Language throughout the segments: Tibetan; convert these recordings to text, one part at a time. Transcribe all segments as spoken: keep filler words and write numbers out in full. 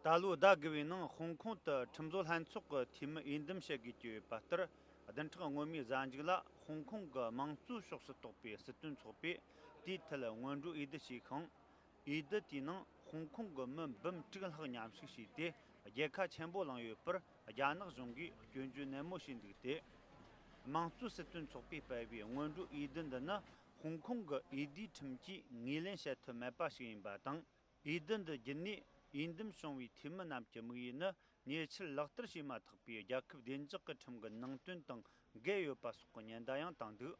ད་ལོའི་ཟླ་དགུ་པའི་ནང་ཧོང་ཀོང་དུ་ཁྲིམས་བཟོ་ལྷན་ཚོགས་ཀྱི་འཐུས་མི་འོས་འདེམས་བྱེད་དགོས་ཀྱི་ཡོད་པ་ལྟར། བདུན་ཕྲག་སྔོན་མའི་གཟའ་མཇུག་ལ་ཧོང་ཀོང་གི་དམངས་གཙོའི་ཕྱོགས་སུ་གཏོགས་པའི་སྲིད་དོན་ཚོགས་པས་དེའི་ཐད་སྔོན་འགྲོའི་འོས་བསྡུ་བྱས་ཤིང་། འོས་བསྡུ་དེའི་ནང་ཧོང་ཀོང་གི་མི་འབུམ་དྲུག་ལྷག་མཉམ་ཞུགས་བྱས་ཏེ། རྒྱལ་ཁ་ཆེན་པོ་བླངས་ཡོད་པར་རྒྱ་ནག་གཞུང་གིས་སྐྱོན་བརྗོད་ནན་མོ་བྱས་འདུག་སྟེ། དམངས་གཙོའི་སྲིད་དོན་ཚོགས་པས་སྤེལ་བའི་སྔོན་འགྲོའི་འོས་བསྡུ་འདི་ནི་ཧོང་ཀོང་གི་འོས་བསྡུའི་ཁྲིམས་ཀྱིས་ངོས་ལེན་བྱེད་ཐུབ་མེད་པ་ཞིག་ཡིན་པ་དང་། འོས་བསྡུ་འདི་བརྒྱུད་ནས་འོས་འདེམས་བྱུང་བའི་འཐུས་མི་རྣམས་ཀྱི་དམིགས་ཡུལ་ནི། ཉེ་ཆར་ལག་བསྟར་བྱས་མ་ཐག་པའི་རྒྱལ་ཁབ་བདེ་འཇགས་ཀྱི་ཁྲིམས་ཀྱི་ནང་དོན་དང་འགལ་ཡོད་པ་སོགས་ཀྱི་ཉེན་བརྡ་ཡང་བཏང་འདུག་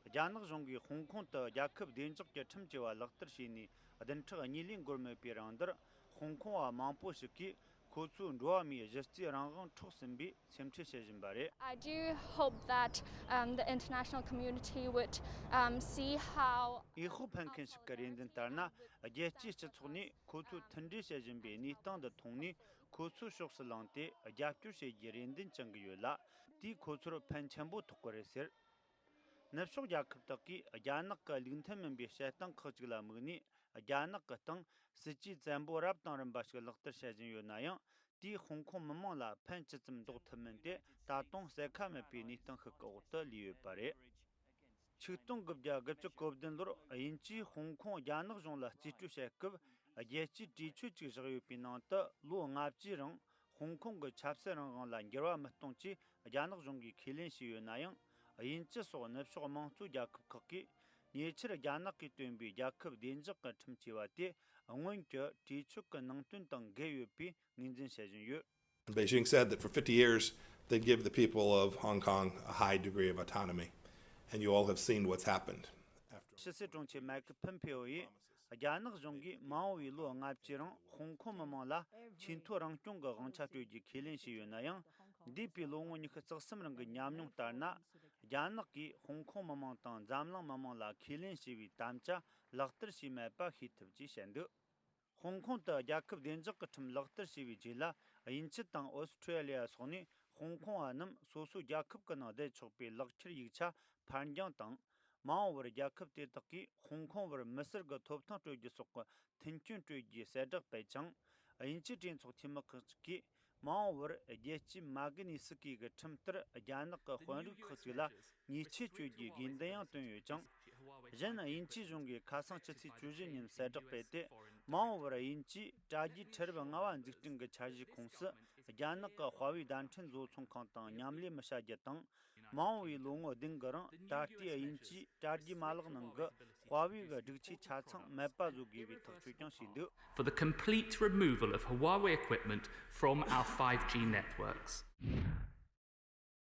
རྒྱ་ནག་གཞུང་གིས་ཧོང་ཀོང་དུ་རྒྱལ་ཁབ་བདེ་འཇགས་ཀྱི་ཁྲིམས་ཅེས་པ་ལག་བསྟར་བྱས་ནས་བདུན་ཕྲག་གཉིས་ལས་འགོར་མེད་པའི་རིང་འདིར། ཧོང་ཀོང་བ་མང་པོ་ཞིག་གིས་ཁོ་ཚོའི་འགྲོ་བ་མིའི་གཞི་རྩའི་རང་དབང་འཕྲོག་ཟིན་པའི་སེམས་ཁྲལ་བྱེད་བཞིན་པ་རེད། I do hope that um, the international community would um, see how འོས་ཤོག་འཕེན་མཁན་ཞིག་གི་རེ་འདུན་ལྟར་ན། རྒྱལ་སྤྱིའི་སྤྱི་ཚོགས་ནས་ཁོ་ཚོས་མཐུན་སྒྲིལ་བྱེད་བཞིན་པའི་གནས་སྟངས་འདི་མཐོང་ནས། ཁོ་ཚོའི་ཕྱོགས་སུ་ལངས་ཏེ་རྒྱབ་སྐྱོར་བྱེད་རྒྱུའི་རེ་འདུན་བཅངས་ཀྱི་ཡོད་ལ། དེས་ཁོ་ཚོར་ཕན་ཆེན་པོ་ཐོགས་ཀྱི་རེད་ཟེར། ནུབ་ཕྱོགས་རྒྱལ་ཁབ་དག་གིས་རྒྱ་ནག་གི་ལུགས་མཐུན་མིན་པའི་བྱེད་སྟངས་ཁག་ཅིག་ལ་དམིགས་ནས། རྒྱ་ནག་གི་སྟེང་སྲིད་ཇུས་བཙན་པོ་རབ་དང་རིམ་པ་ཞིག་ལག་བསྟར་བྱེད་བཞིན་ཡོད་ན་ཡང་། དེས་ཧོང་ཀོང་མི་མང་ལ་ཕན་ཇི་ཙམ་འདོགས་ཐུབ་མིན་དེ་ད་དུང་གསལ་ཁ་མེད་པའི་གནས་སྟངས་ཤིག་གི་འོག་ཏུ་ལུས་ཡོད་པ་རེད། ཆིག་སྟོང་དགུ་བརྒྱ་དགུ་བཅུ་གོ་བདུན་ལོར་དབྱིན་ཇིས་ཧོང་ཀོང་རྒྱ་ནག་གཞུང་ལ་རྩིས་སྤྲོད་བྱེད་སྐབས། རྒྱལ་སྤྱིའི་གྲོས་ཆོད་ཅིག་བཞག་ཡོད་པའི་ནང་དུ། ལོ་ལྔ་བཅུའི་རིང་ཧོང་ཀོང་གི་ཆབ་སྲིད་རང་དབང་ལ་འགྱུར་བ་མི་གཏོང་ཆེད་རྒྱ་ནག་གཞུང་གིས་ཁས་ལེན་བྱས་ཡོད་ན་ཡང་། དབྱིན་ཇི་སོགས་ནུབ་ཕྱོགས་དམངས་གཙོའི་རྒྱལ་ཁབ་ཁག་གིས་ཉེ་ཆར་རྒྱ་ནག་གིས་བཏོན་པའི་རྒྱལ་ཁབ་བདེ་འཇགས་ཀྱི་ཁྲིམས་ཅེས་པ་དེ་སྔོན་གྱི་གྲོས་ཆོད་ཀྱི་ནང་དོན་དང་འགལ་ཡོད་པའི་ངོས་འཛིན་བྱེད་བཞིན་ཡོད། Beijing said that for fifty years they'd give the people of Hong Kong a high degree of autonomy, and you all have seen what's happened. After ཕྱི་སྲིད་དྲུང་ཆེ་མའི་ཁི་ཕིན་ཕེའོ་ཡིས་རྒྱ་ནག་གཞུང་གིས་མ་འོངས་པའི་ལོ་ལྔ་བཅུའི་རིང་ཧོང་ཀོང་མི་མང་ལ་ཆེས་མཐོའི་རང་སྐྱོང་གི་དབང་ཆ་སྤྲོད་རྒྱུའི་ཁས་ལེན་བྱས་ཡོད་ན་ཡང་། འདས་པའི་ལོ་ངོ་ཉི་ཤུ་རྩ་གསུམ་རིང་གི་ཉམས་མྱོང་ལྟར་ན། རྒྱ་ནག་གིས་ཧོང་ཀོང་མི་མང་དང་འཛམ་གླིང་མི་མང་ལ་ཁས་ལེན་བྱས་པའི་དམ་བཅའ་ལག་བསྟར་བྱས་མེད་པ་ཤེས་ཐུབ་ཅེས་བཤད་འདུག་ཧོང་ཀོང་དུ་རྒྱལ་ཁབ་བདེ་འཇགས་ཀྱི་ཁྲིམས་ལག་བསྟར་བྱས་པའི་རྗེས་ལ། དབྱིན་ཇི་དང་ཨོ་སི་ཁྲུ་ལི་ཡ་སོགས་ནས་ཧོང་ཀོང་བ་རྣམས་སོ་སོའི་རྒྱལ་ཁབ་ཀྱི་ནང་བསྡད་ཆོག་པའི་ལག་ཁྱེར་ཡིག་ཆ་ཕར་འགྱངས་དང་། མ་འོངས་པར་རྒྱལ་ཁབ་དེ་དག་གིས་ཧོང་ཀོང་བར་མི་སེར་གྱི་ཐོབ་ཐང་སྤྲོད་རྒྱུ་སོགས་ཀྱི་མཐུན་རྐྱེན་སྤྲོད་རྒྱུའི་གསལ་བསྒྲགས་སྤེལ་ཅིང་། དབྱིན་ཇིའི་གྲོས་ཚོགས་འཐུས་མི་ཁག་ཅིག་གིས། མ་འོངས་པར་རྒྱལ་སྤྱི་མཱ་གི་ནི་སི་ཀི་གི་ཁྲིམས་ལྟར་རྒྱ་ནག་གི་དཔོན་རིགས་ཁག་ཅིག་ལ་ཉེས་ཆད་གཅོད་རྒྱུའི་དགོས་འདུན་ཡང་བཏོན་ཡོད་ཅིང་། གཞན། དབྱིན་ཇིའི་གཞུང་གིས་ཁ་སང་ཕྱི་ཚེས་བཅུ་བཞི་ཉིན་གསལ་བསྒྲགས་སྤེལ་ཏེ། མ་འོངས་པར་དབྱིན་ཇིས་དྲ་རྒྱའི་ཁྲལ་རིག་ལྔ་པ་འཛུགས་སྐྲུན་གྱི་འཆར་གཞིའི་ཁོངས་སུ། རྒྱ་ནག་གི་ཧྭ་ཝེ་བརྡ་འཕྲིན་བཟོ་ཚོང་ཁང་དང་མཉམ་ལས་མི་བྱ་རྒྱུ་དང་། མ་འོངས་པའི་ལོ་ངོ་བདུན་གི་རིང་ད་ལྟའི་དབྱིན་ཇིའི་དྲ་རྒྱའི་མ་ལག་ནང་གི་ཧྭ་ཝེ་གི་སྒྲིག་ཆས་ཆ་ཚང་མེད་པ་བཟོ་དགོས་པའི་ཐག་གཅོད་ཀྱང་བྱས་འདུག For the complete removal of Huawei equipment from our five G networks.